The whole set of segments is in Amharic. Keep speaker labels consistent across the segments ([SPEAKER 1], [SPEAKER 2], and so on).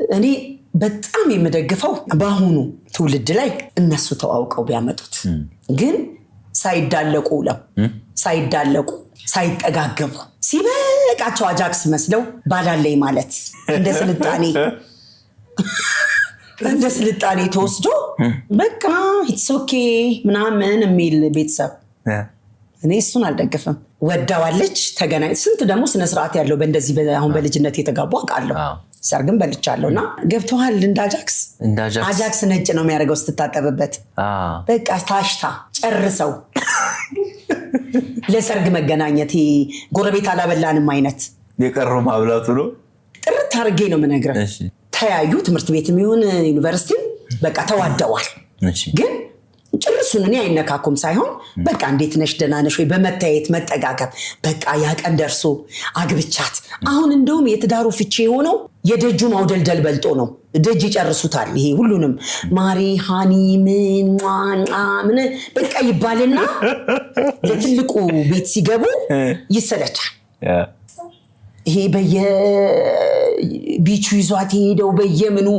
[SPEAKER 1] እኔ በጣም የምደግፈው በአሁኑ ትውልድ ላይ እነሱ ተዋውቀው ቢያመጡት፣ ግን ሳይዳለቁ ውለው፣ ሳይዳለቁ፣ ሳይጠጋገቡ፣ ሲበቃቸው አጃክስ መስለው ባላለኝ ማለት እንደ ስልጣኔ ተወስዶ በቃ it's okay ምናምን የሚል ቤተሰብ እኔ እሱን አልደግፍም። ወዳዋለች ተገናኝ፣ ስንት ደግሞ ስነስርዓት ያለው በእንደዚህ አሁን በልጅነት የተጋቡ አውቃለሁ። ሰርግም በልቻለሁ እና ገብተዋል። እንደ አጃክስ።
[SPEAKER 2] እንደ አጃክስ።
[SPEAKER 1] አጃክስ ነጭ ነው የሚያደርገው ስትታጠብበት። በቃ ታሽታ ጨርሰው ለሰርግ መገናኘት፣ ይሄ ጎረቤት አላበላንም አይነት።
[SPEAKER 2] የቀረው ማብላቱ ነው።
[SPEAKER 1] ጥርት አድርጌ ነው የምነግርህ። ተያዩ፣ ትምህርት ቤትም ይሁን ዩኒቨርሲቲም በቃ ተዋደዋል። ግን ጭርሱን እኔ አይነካኩም ሳይሆን በቃ እንዴት ነሽ፣ ደህና ነሽ ወይ፣ በመታየት መጠጋገብ፣ በቃ ያ ቀን ደርሶ አግብቻት። አሁን እንደውም የትዳሩ ፍቺ የሆነው የደጁ ማውደልደል በልጦ ነው። ደጅ ይጨርሱታል። ይሄ ሁሉንም ማሪ honey ምን ምን በቃ ይባልና ለትልቁ ቤት ሲገቡ ይሰለቻል። ይሄ በየቢቹ ይዟት የሄደው በየምኑ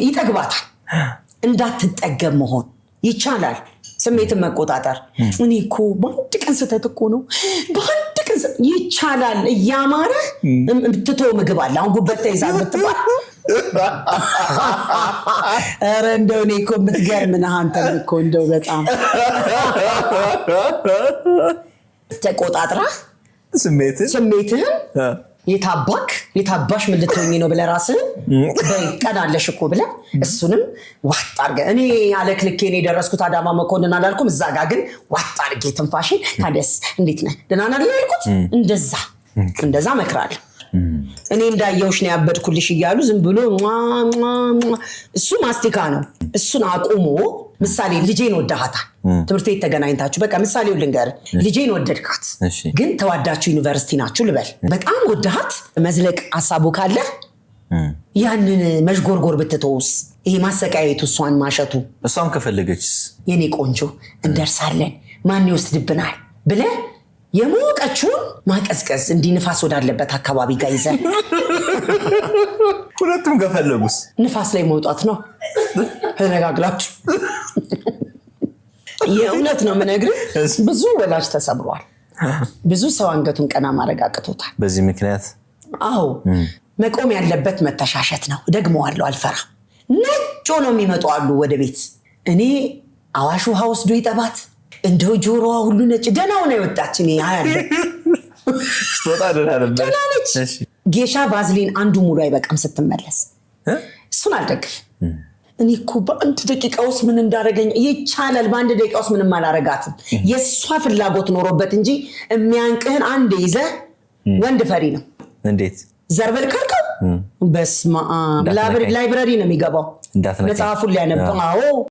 [SPEAKER 1] ይጠግባታል። እንዳትጠገብ መሆን ይቻላል። ስሜትን መቆጣጠር። እኔ እኮ በአንድ ቀን ስህተት እኮ ነው። በአንድ ቀን ይቻላል። እያማረ ትቶ ምግብ አለ። አሁን ጉበት ተይዛ ብትባል ኧረ እንደው እኔ እኮ የምትገርም ነህ አንተም እኮ እንደው በጣም ተቆጣጥራ
[SPEAKER 2] ስሜትን።
[SPEAKER 1] ስሜትህን የታባክ የታባሽ ምን ልትሆኚ ነው ብለህ ራስህን በይ ቀናለሽ እኮ ብለህ እሱንም ዋጥ አድርገህ፣ እኔ አለክልኬ እኔ የደረስኩት አዳማ መኮንን አላልኩም። እዛ ጋ ግን ዋጥ አድርጌ ትንፋሽን ታዲያስ እንዴት ነህ፣ ደህና ነህ አይደል ያልኩት። እንደዛ እንደዛ እመክራለሁ። እኔ እንዳየውሽ ነው ያበድኩልሽ እያሉ ዝም ብሎ ሟ ሟ ሟ፣ እሱ ማስቲካ ነው። እሱን አቁሞ ምሳሌ ልጄን ወደሃታል። ትምህርት ቤት ተገናኝታችሁ፣ በቃ ምሳሌው ልንገር፣ ልጄን ወደድካት፣ ግን ተዋዳችሁ ዩኒቨርሲቲ ናችሁ ልበል። በጣም ወደሃት መዝለቅ ሀሳቡ ካለ ያንን መዥጎርጎር ብትተውስ፣ ይሄ ማሰቃየቱ፣ እሷን ማሸቱ።
[SPEAKER 2] እሷም ከፈለገችስ?
[SPEAKER 1] የኔ ቆንጆ እንደርሳለን፣ ማን ይወስድብናል ብለህ የሞቀችውን ማቀዝቀዝ፣ እንዲህ ንፋስ ወዳለበት አካባቢ ጋር ይዘህ።
[SPEAKER 2] ሁለቱም ከፈለጉስ?
[SPEAKER 1] ንፋስ ላይ መውጣት ነው ተነጋግላችሁ። የእውነት ነው የምነግርህ፣ ብዙ ወላጅ ተሰብሯል። ብዙ ሰው አንገቱን ቀና ማድረግ አቅቶታል።
[SPEAKER 2] በዚህ ምክንያት።
[SPEAKER 1] አዎ፣ መቆም ያለበት መተሻሸት ነው። ደግመዋለሁ፣ አልፈራም። ነጭ ሆነው የሚመጡ አሉ ወደ ቤት። እኔ አዋሽ ውሃ ወስዶ ይጠባት እንደው ጆሮዋ ሁሉ ነጭ፣ ደህና ሆና የወጣች እኔ አያለሁ።
[SPEAKER 2] ስትወጣ ደህና ነበር።
[SPEAKER 1] ደህና ነች። ጌሻ ቫዝሊን አንዱ ሙሉ አይበቃም ስትመለስ። እሱን አልደግፍም። እኔ እኮ በአንድ ደቂቃ ውስጥ ምን እንዳደረገኝ ይቻላል። በአንድ ደቂቃ ውስጥ ምንም አላረጋትም። የእሷ ፍላጎት ኖሮበት እንጂ የሚያንቅህን አንድ ይዘህ፣ ወንድ ፈሪ ነው።
[SPEAKER 2] እንዴት?
[SPEAKER 1] ዘርበል ካልከው በስመ አብ
[SPEAKER 2] እንዳትነካኝ።
[SPEAKER 1] Library ነው የሚገባው
[SPEAKER 2] እንዳትነካኝ።
[SPEAKER 1] መጽሐፉን ሊያነብ። አዎ።